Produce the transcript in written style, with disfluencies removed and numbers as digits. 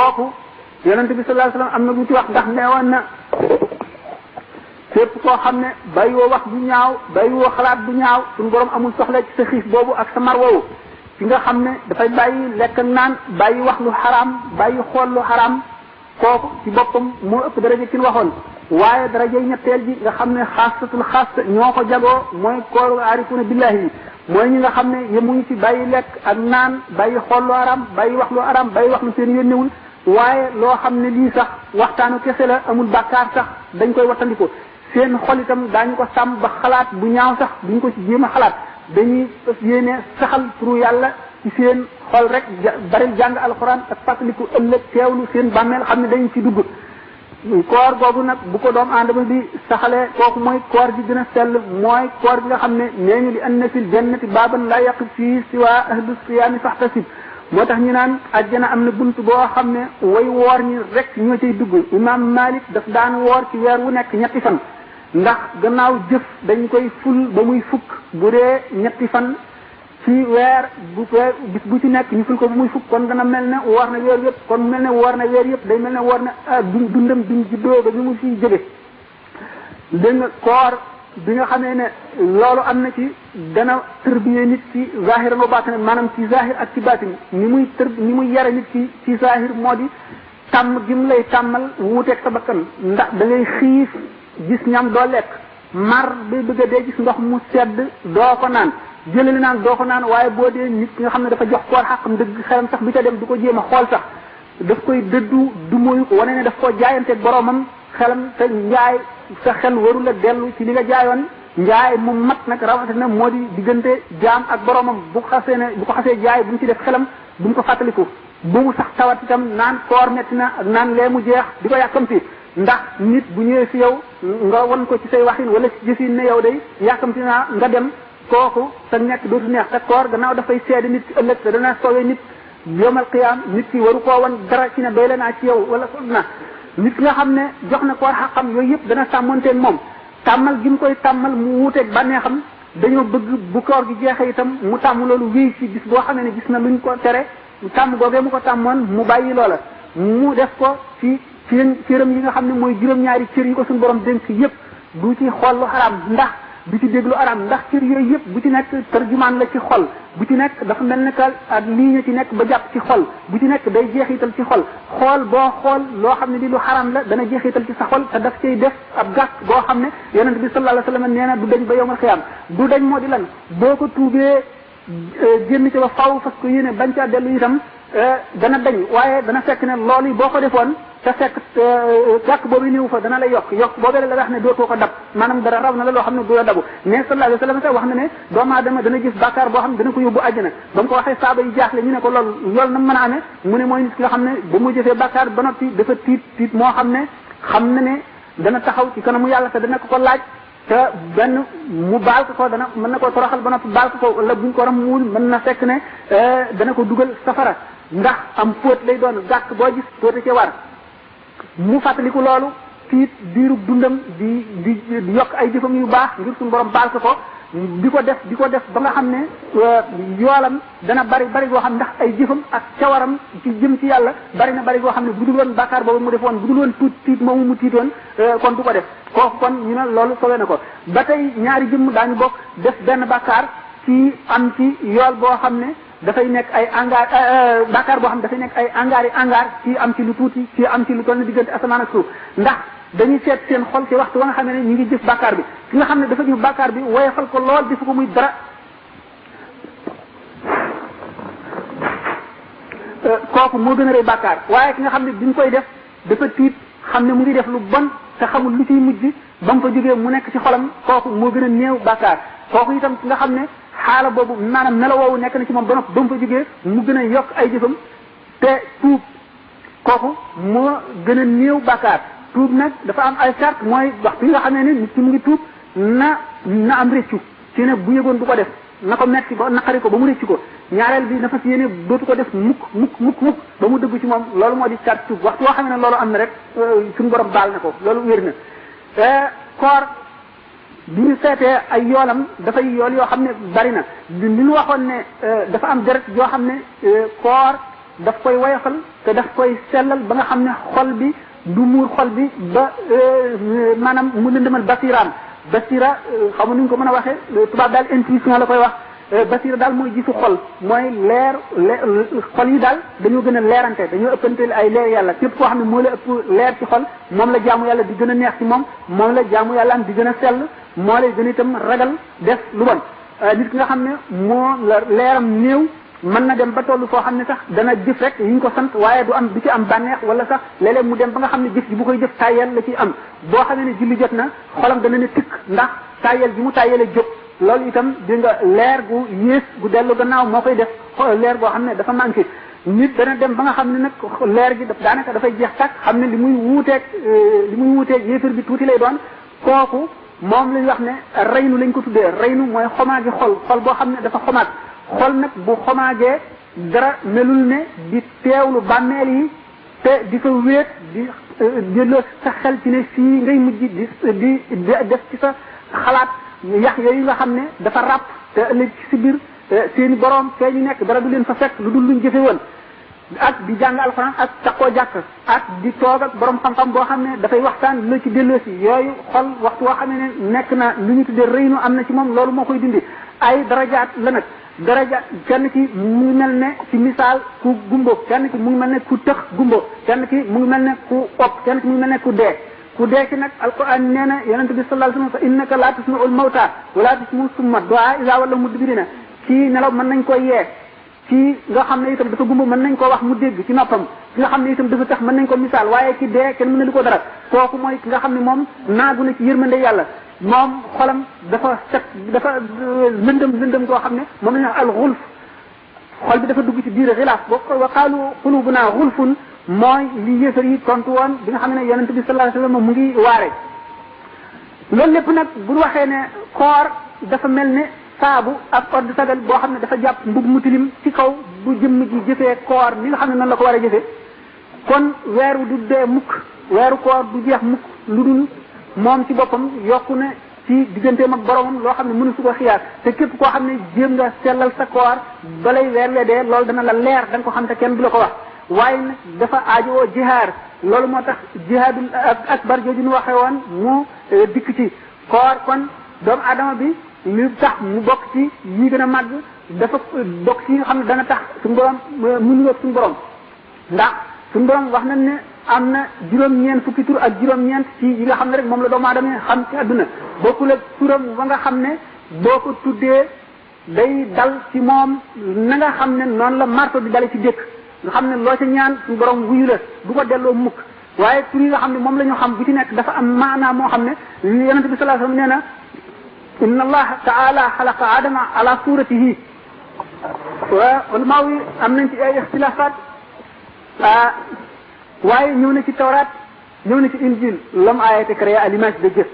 kooku yonent bi sallallahu alayhi wasallam am na lu ci wax ndax neewoon na fépp koo xam ne bàyyiwoo wax bu ñaaw bàyyiwoo xalaat bu ñaaw suñu borom amul soxla ci sa xiif boobu ak sa mar woowu ci nga xam ne dafay bàyyi lekk ak naan bàyyi wax lu xaraam bàyyi xool lu xaraam kooku ci boppam moo ëpp daraja ki ñu waxoon waaye daraja ñetteel ji nga xam ne xaasatul xaas ñoo ko jagoo mooy kooru aarifuna billahi yi mooy ñi nga xam ne yemuñu ci bàyyi lekk ak naan bàyyi xool lu xaraam bàyyi wax lu xaraam bàyyi wax lu seen yónnewul waaye loo xam ne lii sax waxtaanu kese la amul bàkkaar sax dañ koy wattandiko seen xol itam daañu ko sàmm ba xalaat bu ñaaw sax duñ ko ci jéem a xalaat dañuy yéene saxal turu yàlla ci seen xol rek bari jàng alxuraan ak fàttaliku ëllëg teewlu seen bàmmeel xam ne dañu ci dugg koor googu nag bu ko doom aadama bi saxalee kooku mooy koor gi gën a sell mooy koor gi nga xam ne nee ñu li anna fil jannati baaban la yaqif fii siwa ahlu siyaami faxtasib moo tax ñu naan àjjana am na bunt boo xam ne way woor ñi rek ñoo cay dugg imam Malik daf daan woor ci weer wu nekk ñetti fan ndax gannaaw jëf dañ koy ful ba muy fukk bu dee ñetti fan ci weer bis bu ci nekk ñu ful ko ba muy fukk kon dana mel ne woor na weer yëpp kon mel ne woor na weer yëpp day mel ne woor na dundam duñ juddoo ba ñu mu fiy jóge dégg nga koor bi nga xamee ne loolu am na ci dana tërbiye nit ci zahiran wa batin maanaam ci zahir ak ci batin ni muy yare nit ci zahir moo di tàmm gi mu lay tàmmal wuuteeg sa bakkan ndax da ngay xiif gis ñam doo lekk mar bay bëgg a dee gis ndox mu sedd doo ko naan jëlali naan doo ko naan waaye boo dee nit ki nga xam ne dafa jox koor xaqam dëgg xelam sax bi ca dem du ko jéem a xool sax daf koy dëddu du moyu ko wane ne daf koo jaayanteeg boromam xelam te njaay sa xel waru la dellu ci li nga jaayoon njaay mu mat nag rawatina moo di diggante jaam ak boromam bu ko xasee jaay bu mu ci def xelam bu mu ko fàttaliku bu mu sax tawat itam naan koor metti na ak naan lee mu jeex di ko yàkkamti ndax nit bu ñëwee fi yow nga won ko ci say waxin wala ci jëfin ne yow day yàkkamti naa nga dem kooku sa nekk dootu neex te koor gannaaw dafay seede nit ci ëllëg te dana soowee nit yomal qiyaam nit ki waru koo wan dara ci ne doy la naa ci yow wala na nit nga xam ne jox na koor xaqam yooyu yëpp dana sàmmonteeg moom tàmmal gi mu koy tàmmal mu wuuteeg bànneexam dañoo bëgg bu koor gi jeexee itam mu tàmm loolu wéy ci bis boo xam ne gis na luñ ko tere tàmm googee mu ko tàmmoon mu bàyyi loola mu def ko ci cëram yi nga xam ne mooy juróom-ñaari cër yi ko suñu borom dénk yëpp du ci xool lu xaraam ndax du ci déglu araam ndax cër yooyu yëpp bu ci nekk tarjumaan la ci xol bu ci nekk dafa mel ne que ak lii ci nekk ba jàpp ci xol bu ci nekk day jeexital ci xol xool boo xool loo xam ne di lu xaraam la dana jeexital ci sa xol te daf cay def ab gàkk boo xam ne yonent bi sallallahu alayhi wasallam nee na du dañ ba yowmal xiyaam du dañ moo di lan boo ko tuubee génn ci ba faw fas ko yéene bañ caa dellu itam dana dañ waaye dana fekk ne loolu yi boo ko defoon te fekk gàkk boobu néew fa dana la yokk boobee la wax ne dootoo ko dab maanaam dara raw na la loo xam ne du la dabu mais sallallahu alayhi wasallam sax wax na ne doomu aadama dana gis bàkkaar boo xam ne dana ko yóbbu àjjana ba mu ko waxee saaba yi jaaxle ñu ne ko loolu na mën a amee mu ne mooy nit ki nga xam ne ba mu jëfee bàkkaar ba noppi dafa tiit moo xam na ne dana taxaw ci kanamu yàlla te dana ko laaj te benn mu baal ko dana mën na ko toroxal ba noppi baal ko wala buñ ko ramuwul mën na fekk ne dana ko dugal safara ndax am fóot lay doon gàkk boo gis fóote ci war mu fàttaliku loolu tiit diirub dundam di yokk ay jëfam yu baax ngir suñu borom baal ko di ko def ba nga xam ne yoolam dana bari goo xam ndax ay jëfam ak cawaram ci jëm ci yàlla bari goo xam ne bu dul woon bàkkaar boobu mu defoon bu dul woon tiit moomu mu tiitoon kon du ko def kooku kon ñu ne loolu sowe na ko ba tey ñaari jëmm daañu bokk def benn bàkkaar ci am ci yool boo xam ne dafay nekk ay angaar bàkkaar boo xam dafay nekk ay angaar ci am ci lu tuuti ci am ci lu toll ne diggante asamaan ak suuf ndax dañuy seet seen xol ci waxtu wa nga xam ne ñu ngi jëf bàkkaar bi ki nga xam ne dafa jëf bàkkaar bi woyofal ko lool defu ko muy dara kooku moo gën a rëy bàkkaar waaye ki nga xam ne bi ñu koy def dafa tiit xam ne mu ngi def lu bon te xamul lu ciy mujj ba mu fa jógee mu nekk ci xolam kooku moo gën a néew bàkkaar kooku itam ki nga xam ne xaala boobu maanaam melo woowu nekk na ci moom ba noppi ba mu fa jógee mu gën a yokk ay jëfam te tuub kooku moo gën a néew bàkkaar tuub nag dafa am ay sart mooy waxtu yi nga xam ne nit ki mu ngi tuub na am réccu ci ne bu yëgoon du ko def na ko metti ba naqari ko ba mu réccu ko ñaareel bi dafa ci yéene dootu ko def mukk ba mu dëgg ci moom loolu moo di sart tuub waxtu woo xam ne loolu am na rek suñu borom baal na ko loolu wér na koor bi ñu seetee ay yoolam dafay yool yoo xam ne bari na li ñu waxoon ne dafa am deret yoo xam ne koor daf koy woyofal te daf koy sellal ba nga xam ne xol bi du muur xol bi ba maanaam mu lëndëmal basiraan basira xamu nuñ ko mën a waxee tubaab daal intuition la koy wax basira daal mooy gisu xol mooy leer xol yi daal dañoo gën a leerante dañoo ëppante ay leer yàlla képp koo xam ne moo la ëpp leer ci xol moom la jaamu yàlla di gën a neex ci moom moom la jaamu yàlla am di gën a sell moo lay gën a itam ragal def lu bon nit ki nga xam ne moo la leeram néew mën na dem ba tollu foo xam ne sax dana jëf rek yi ñu ko sant waaye du ci am bànneex wala sax léeg-léeg mu dem ba nga xam ne jëf ji bu koy jëf tàyyel la ci am boo xamee ne julli jot na xolam dana ne tikk ndax tàyyel bi mu tàyyele jóg loolu itam di nga leer gu yées gu dellu gannaaw moo koy def leer goo xam ne dafa manqué nit dana dem ba nga xam ne nag leer gi daanaka dafay jeex tàkk xam ne li muy wuuteeg yéefar bi tuuti lay doon kooku moom lañ wax ne reynu lañ ko tuddee reynu mooy xomaagi xol boo xam ne dafa xomaag xol nag bu xomaagee dara melul ne di teewlu bàmmeel yi te di fa wéet di jëloo sa xel ci ne fii ngay mujj di def ci sa xalaat yax yooyu nga xam ne dafa ràpp te ëllëg ci si biir seeni borom fee ñu nekk dara du leen fa fekk lu dul luñ jëfe woon ak di jàng alxuraan ak takkoo jàkk ak di toog ak borom xam-xam boo xam ne dafay waxtaan la ci delloosi yooyu xol waxtu woo xam ne nekk na lu ñu tuddee rëynu am na ci moom loolu moo koy dindi ay darajaat la nag daraja kenn ki mu ngi mel ne ci misaal ku gumbo kenn ki mu ngi mel ne ku tëx gumbo kenn ki mu ngi mel ne ku opp kenn ki mu ngi mel ne ku dee ki nag alquran nee na yonent bi sallallahu alayhi wasallam fa innaka la tusmi'ul mawta wala tusmi'u summa du'a iza wallaw mudbirina ci nelaw mën nañ ko yee ci nga xam ne itam dafa gumbo mën nañ koo wax mu dégg ci noppam ki nga xam ne itam dafa tax mën nañ ko misaal waaye ki dee kenn mën na li ko dara kooku mooy ki nga xam ne moom naagu na ci yërmande yàlla moom xolam dafa set dafa lëndëm koo xam ne moom la ñu wax al xulf xol bi dafa dugg ci biir xilaaf boo ko wa qaalu qulubuna xulfun mooy li yéefar yi tontu woon bi nga xam ne yonent bi sallallahu alayhi wasallam mu ngi waare loolu lépp nag bu waxee ne koor dafa mel ne saabu ak ordre de sagal boo xam ne dafa jàpp mbub mu tilim ci kaw bu jëmm ji jëfee koor ni nga xam ne noonu la ko war a jëfee kon weeru du dee mukk weeru koor du jeex mukk lu dul moom ci boppam yokku ne ci digganteem ak boromam loo xam ne mënu su ko xiyaar te képp koo xam ne jéem nga sellal sa koor balay weer wee dee loolu dana la leer da nga ko xam te kenn du la ko wax waaye nag dafa aajowoo jihaar loolu moo tax jihaadul akbar jooju ñu waxee woon mu dikk ci koor kon doomu adama bi li tax mu bokk ci yi gën a màgg dafa bokk ci yi nga xam ne dana tax suñu borom mu nuyoog suñu borom ndax suñu borom wax nañ ne am na juróom-ñeent fukki tur ak juróom-ñeent ci yi nga xam ne rek moom la doomu aadama xam ci àdduna bokkul ak turam ba nga xam ne boo ko tuddee day dal ci moom na nga xam ne noonu la marto di dale ci dëkk nga xam ne loo ca ñaan suñu borom wuyu la du ko delloo mukk waaye tur yi nga xam ne moom la ñu xam bu ci nekk dafa am maanaa moo xam ne yonente bi sallallahu alayhi wasallam nee na inna allaha taala xalaqa adama ala suratihi wa ulama yi am nañ ci ay ixtilafat waaye ñëw na ci tawraat ñëw na ci injil l'homme a été créé à l'image de Dieu